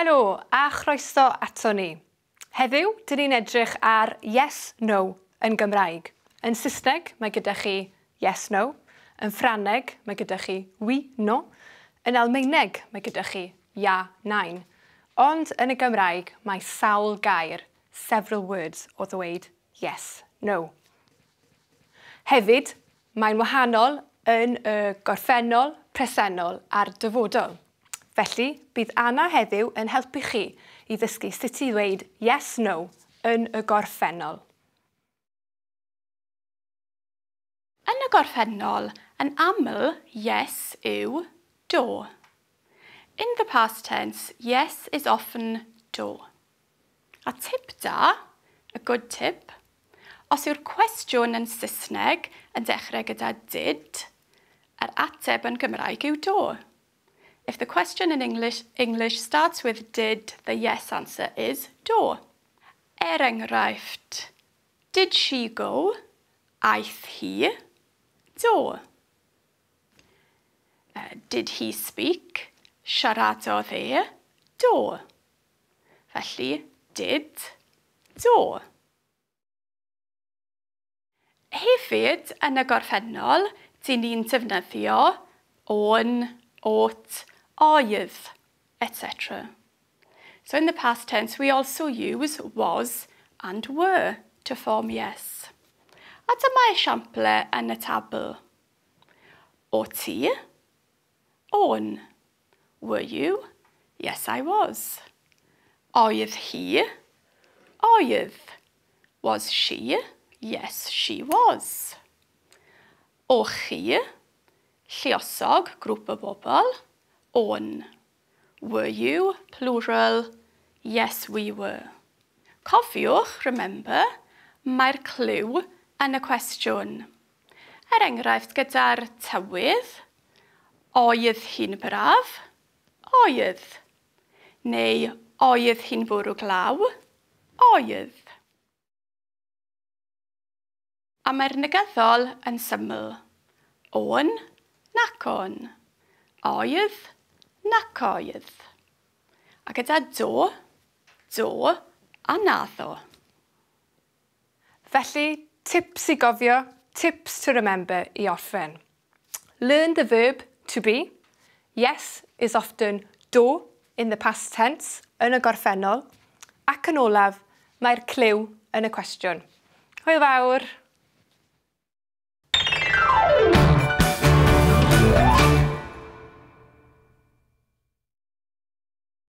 Helo a chroeso ato ni. Heddiw, dyn ni'n edrych ar yes, no yn Gymraeg. Yn Saesneg, mae gyda chi yes, no. Yn Ffrangeg, mae gyda chi oui, non. Yn Almaeneg, mae gyda chi ja, nein. Ond yn y Gymraeg, mae sawl gair, several words, o ddweud yes, no. Hefyd, mae'n wahanol yn y gorffennol, presennol a'r dyfodol. Felly, bydd Anna heddiw yn helpu chi i ddysgu sut i ddweud yes, no yn y gorffennol. Yn y gorffennol, yn aml, yes yw do. In the past tense, yes is often do. A tip da, a good tip, os yw'r cwestiwn yn Saesneg yn dechrau gyda did, yr ateb yn Gymraeg yw do. If the question in English starts with did, the yes answer is do. Er enghraifft, did she go? Aeth hi? Do. Did he speak? Siaradodd e? Do. Felly, did, do. Hefyd, yn y gorffennol, dyn ni'n defnyddio o'n, o't, oedd, etc. So in the past tense, we also use was and were to form yes. A dyma esiample yn y tabl. O ti? O'n. Were you? Yes, I was. Oedd hi? Oedd. Was she? Yes, she was. O chi? Lluosog, grŵp o bobl. O'n. Were you? Plural. Yes, we were. Cofiwch, remember, mae'r clyw yn y cwestiwn. Er enghraifft, gyda'r tywydd, oedd hi'n braf? Oedd. Neu oedd hi'n bwrw glaw? Oedd. A mae'r negyddol yn syml. O'n, nac o'n. Oedd, nac oedd. A gyda do, do a naddo. Felly, tips i gofio, tips to remember i orffen. Learn the verb to be. Yes is often do in the past tense, yn y gorffennol. Ac yn olaf, mae'r clyw yn y cwestiwn. Hwyl fawr!